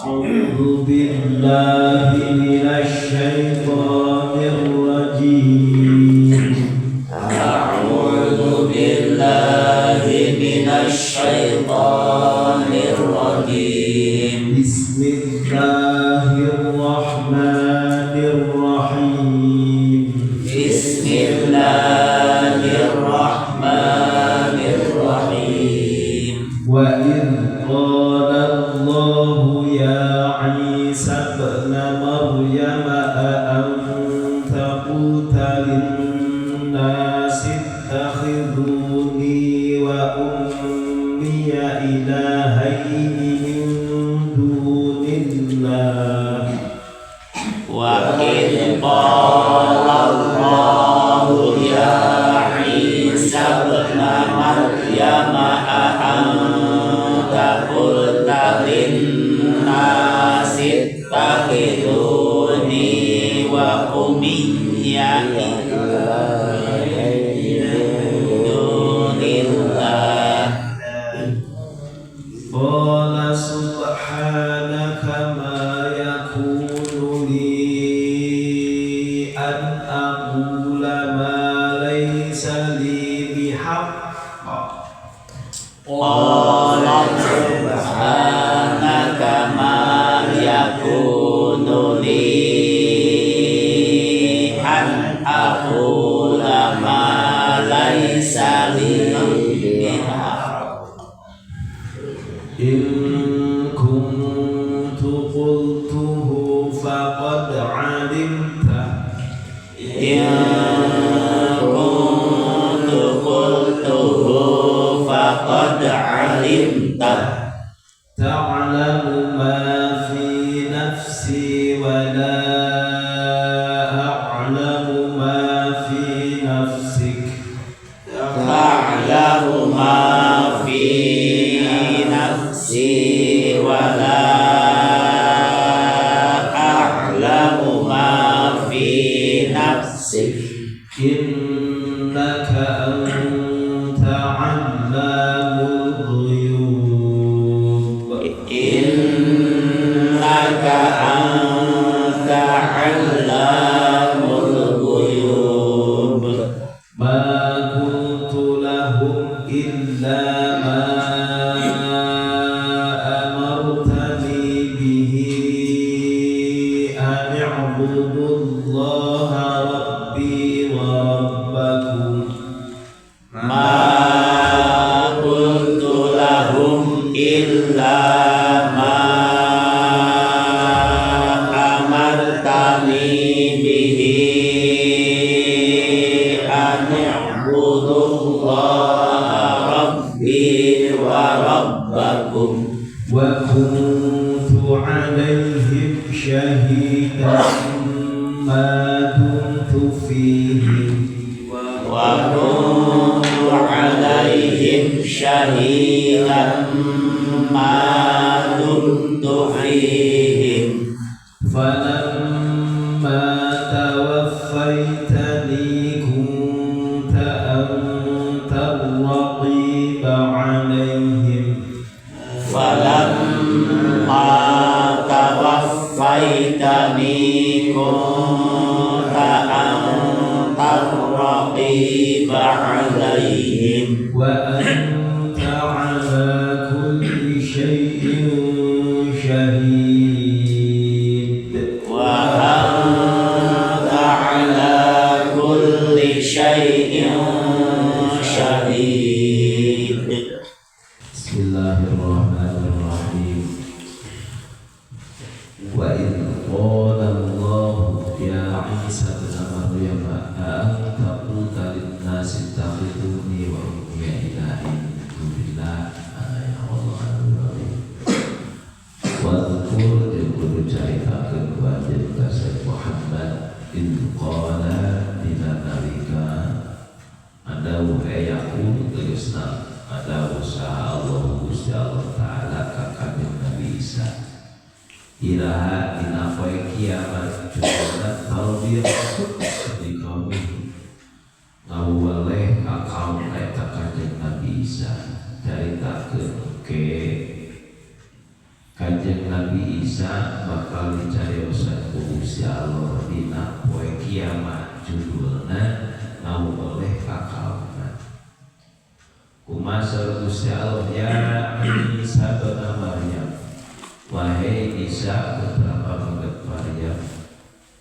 أعوذ بالله من الشيطان الرجيم. أعوذ بالله من الشيطان الرجيم. بسم الله الرحمن الرحيم. بسم الله الرحمن الرحيم. وإذ قال الله يا عيسى ابن مريم أأنت قلت للناس اتخذوني وأمي إلهين من دون الله. وإذ قال الله يا عيسى ابن مريم أأنت قلت للناس اتخذوني وأمي إلهين من دون الله. قال سبحانك ما يكون لي أن أقول ما ليس لي بحق. قال سبحانك ما يكون لي أن أقول ما ليس لي بحق. إن كنت قلته فقد علمته. إن كنت قلته فقد علمته. تعلم ما في نفسي ولا أعلم ما في نفسك. تعلم ما في نفسي ولا أعلم ما في نفسك. إنك أنت علام الغيوب. إنك أنت علام الغيوب. ما قلت لهم إلا ما أمرتني به أن اعبدوا الله ربي وربكم. ما قلت لهم إلا ما أمرتني به أن اعبدوا الله ربي وربكم. وكنت عليهم شهيدا ما دمت فيهم. وكنت عليهم شهيدا ما دمت فيهم. فلما توفيتني كنت أنت الرقيب عليهم. فلما توفيتني كنت أنت الرقيب عليهم. وأنت على كل شيء شهيد. وأنت على كل شيء شهيد. بسم الله الرحمن الرحيم. وإذ قال الله يا عيسى ابن مريم أأنت قلت للناس اتخذوني وأمي إلهين من دون الله. Ya Allah العظيم. واذكر jeung kudu caritakeun ku anjeun ka Sayyid Muhammad إذ قال dina nalika adawuh yaqul tegasna adawuh saha Allah Gusti Allah Ta'ala ka Kanjeng Nabi Isa iraha dina poe kiamat contohna tarbiyah di kaum ngaweleh ka kaum eta Kanjeng Nabi Isa caritakeun ke Kanjeng Nabi Isa bakal dicariosan ku Gusti Allah dina poe kiamat judulna ngawoleh ka kaumna. Kumaha saur Gusti Allah ya Isa bin Maryam, wahai Isa putra pameget Maryam,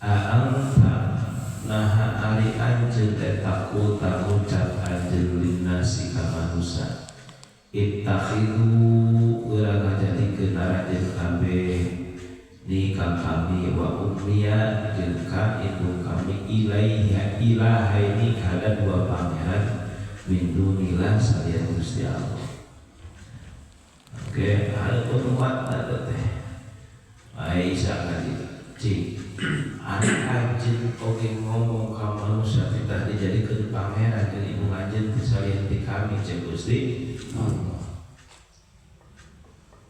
a anta naha ari anjeun eta kulta ngucap anjeun linnasi ka manusia ittakhidu urang ngajadikeun aranjeun kabeh ni ka kami wa ummiya jeung ka indung kami ilaiha ilahaini kana dua pangeran min dunillah salian Gusti Allah. Oke, ada umat ada teh. Aisyah ngaji cing ari anjeun oge ngomong ka manusia titah dijadikeun pangeran jeung ibu anjeun ti salian ti kami cek Gusti Allah.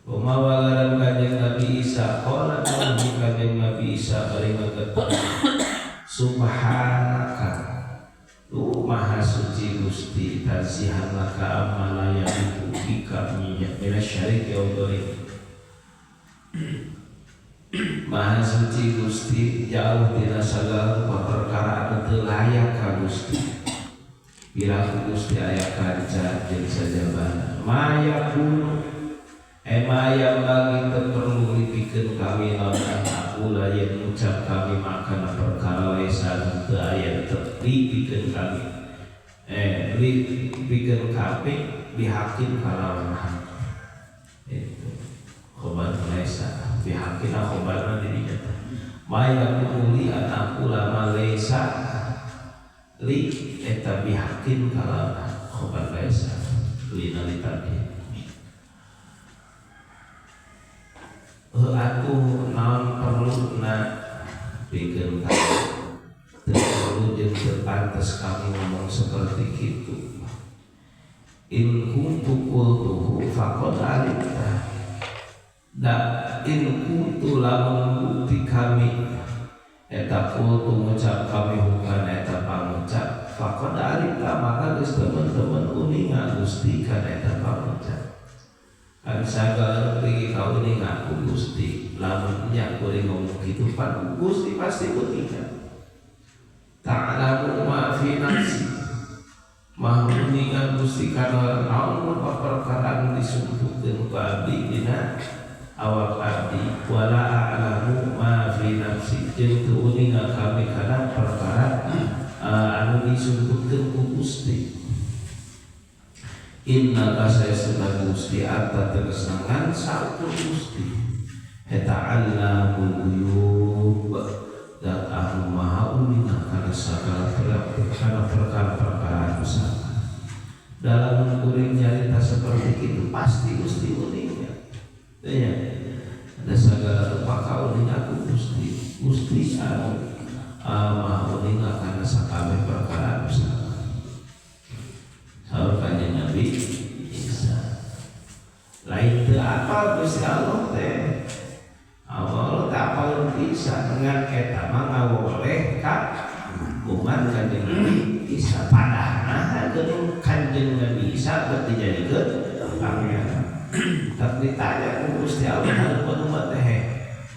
Pemawalaran Kanjeng Nabi Isa qala Kanjeng Nabi Isa bari ngagetan subhanaka lu maha suci Gusti tanzihan laka amma la yaliqu bika minasyariki wa ghairi. Maha suci Gusti jauh tina sagala perkara anu teu layak ka Gusti. Piraku Gusti aya kanca jeung sajabana mayakunu ema yang bagi perlu dipikeun kami lamun aku lain ngucap kami makana perkara laisa teu aya teu dipikeun kami dipikeun kami bihakin kalawan hak itu khobar laisa bihakin khobarna di dinya teh mayakunu li an aku lama laisa li eta bihakin kalawan khobar laisa lina litadi atuh naon perlu na pikeun kami teu perlu jeung teu pantes kami ngomong seperti kitu. In kuntu qultuhu faqad alimta. Da in kuntu lamun bukti kami eta qultu ngucap kami hukana eta pangucap faqad alimta maka geus teman-teman uninga Gusti kana eta pangucap. Kan sagala pergi kau ini ngaku Gusti lamun nya kuring ngomong kitu pan Gusti pasti uninga. Ta'lamu ma fi nafsi maha uninga Gusti kana naon perkara anu disungkukeun ku abdi dina awak abdi wala a'lamu ma fi nafsi jeung teu uninga kami kana perkara anu disungkukeun ku Gusti. Inna kasayasuna Gusti anta tegesangan saukur Gusti eta allamul ghuyub dan anu maha uninga kana sagala perkara-perkara anu sama. Dalam kuring nyarita seperti itu pasti Gusti uninga. Ya, ada sagala rupa kauninga ku Gusti. Gusti anu maha uninga kana sakabeh perkara anu sama. Saur Kanjeng Nabi Isa lain teu apal Gusti Allah teh Allah teh apal Isa ngan eta mah ngawoleh ka umat Kanjeng Nabi Isa padahal geuning Kanjeng Nabi Isa bet dijadikeun pangeran. Tapi ditanya ku Gusti Allah hareupeun umat teh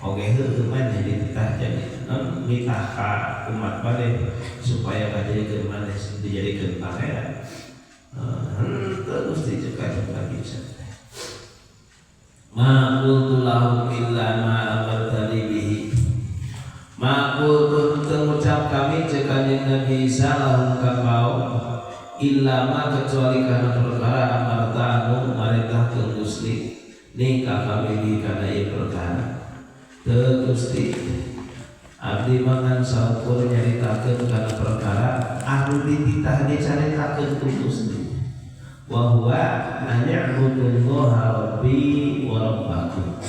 oge heueuh mah jadi titah jadi non nitah ka umat maneh supaya ngajadikeun maneh dijadikeun pangeran. Terus dicekak lagi bisa. Ma qultu lahum illa ma amartani bihi. Ma qultu terucap kami cek Kanjeng Nabi Isa lahum ka kaum illa ma kecuali kana perkara amarta anu marintahkeun Gusti ni ka kami bi kana ieu perkara. Teu Gusti abdi mangan saukur nyaritakeun kana perkara anu dititah dicaritakeun ku Gusti. Wa huwa an ya'budullaha rabbi wa rabbakum.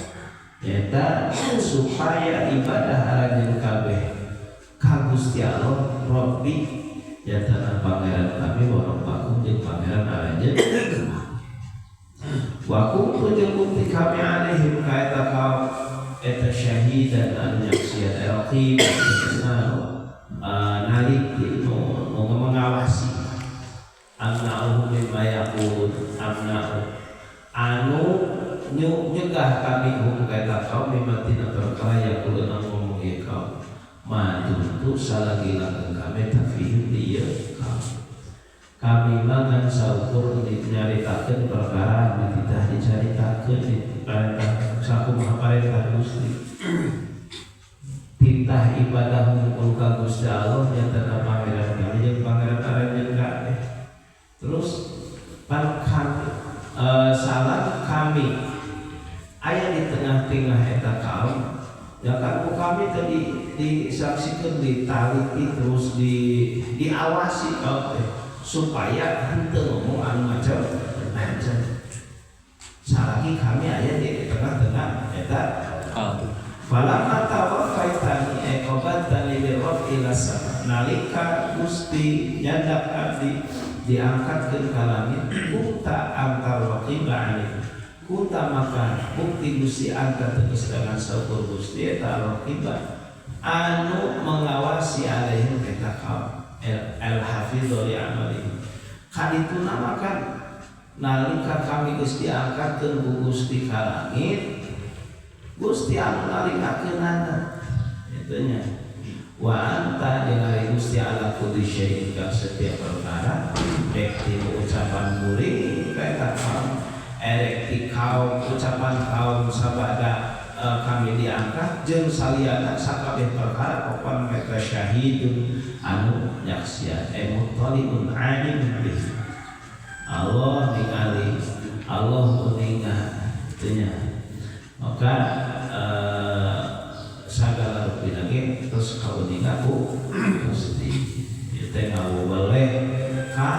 Nyata supaya ibadah aranjeun kabeh ka Gusti Allah Rabbi nyatana pangeran kami wa rabbakum jeung pangeran aranjeun. Wa kuntu jeung bukti kami alaihim ka eta kaum eta syahidan anu nyaksian raqib naliti nu mengawasi amna'uhum mimma yaqulun amna'u anu Nyegah kami hum ka eta kaum mimma tina perkara yaquluna ngomong ieu kaum ma dumtu salagi langgeng kami tafihim di ieu kaum. Kami mah ngan saukur nyaritakeun perkara anu titah dicaritakeun diparentah sakumaha parentah Gusti. Titah ibadah hungkul ka Gusti Allah nyatana pangeran kami jeung pangeran aranjeun kabeh. Terus pan kami salah kami aya di tengah-tengah eta kaum ya kan ku kami tadi disaksikan, ditaliti, terus diawasi kaum teh supaya henteu ngomong anu macam-macam salagi kami aya di tengah-tengah eta kaum. Falamma tawaffaitani ay qabatani lirraf'i ila sama, nalika Gusti nyandak abdi diangkatkeun ka langit, kunta antar raqiba alaihi, kunta maka bukti Gusti angkat tegas dengan saukur Gusti eta raqiba anu mengawasi alaihim eta kaum, el hafidhu li amalihim. Kadituna maka nalika kami geus diangkatkeun ku Gusti ka langit, Gusti anu nalikakeunana itu nya. Wa anta jeung ari Gusti ala kulli syai'in ka setiap perkara, rek ti ucapan murid ka eta kaum, erek ti kaum ucapan kaum sabada kami diangkat jeung saliyana sakabeh perkara pokona eta syahidun anu nyaksian, muttaliun alimun bihi. Allah ningali, Allah uninga nya. Maka sagala rupina ge terus kauninga ku Gusti. Ieu teh ngaweleh ka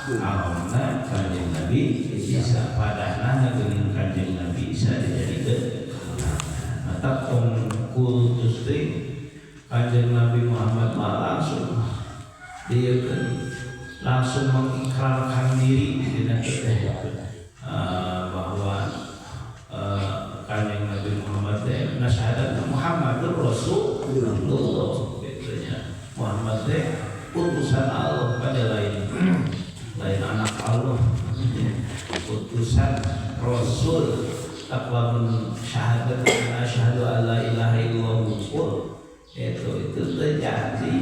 kaumna Kanjeng Nabi Isa, padahal geuning Kanjeng Nabi Isa dijadikeun mata tong kultus teh. Kanjeng Nabi Muhammad mah langsung dia langsung mengikrarkan diri dina teh bahwa Kanjeng Nabi Muhammad teh nasyahadat Muhammadur Rasulullah gitu nya. Muhammad teh utusan Allah pada lain lain anak Allah, utusan Rasul. Lamun syahadat asyhadu alla ilaha illallah itu terjadi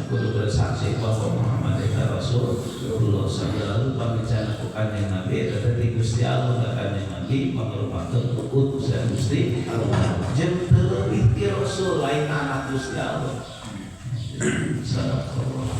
kudu bersaksi bahwa Muhammad itu Rasulullah. Sallallahu pamican ku Kanjeng Nabi eta teh Gusti Allah ka Kanjeng Nabi mangrupakeun utusan Gusti Allah jeung teu leuwih ti Rasul, lain anak Gusti Allah. Sadaqallahu.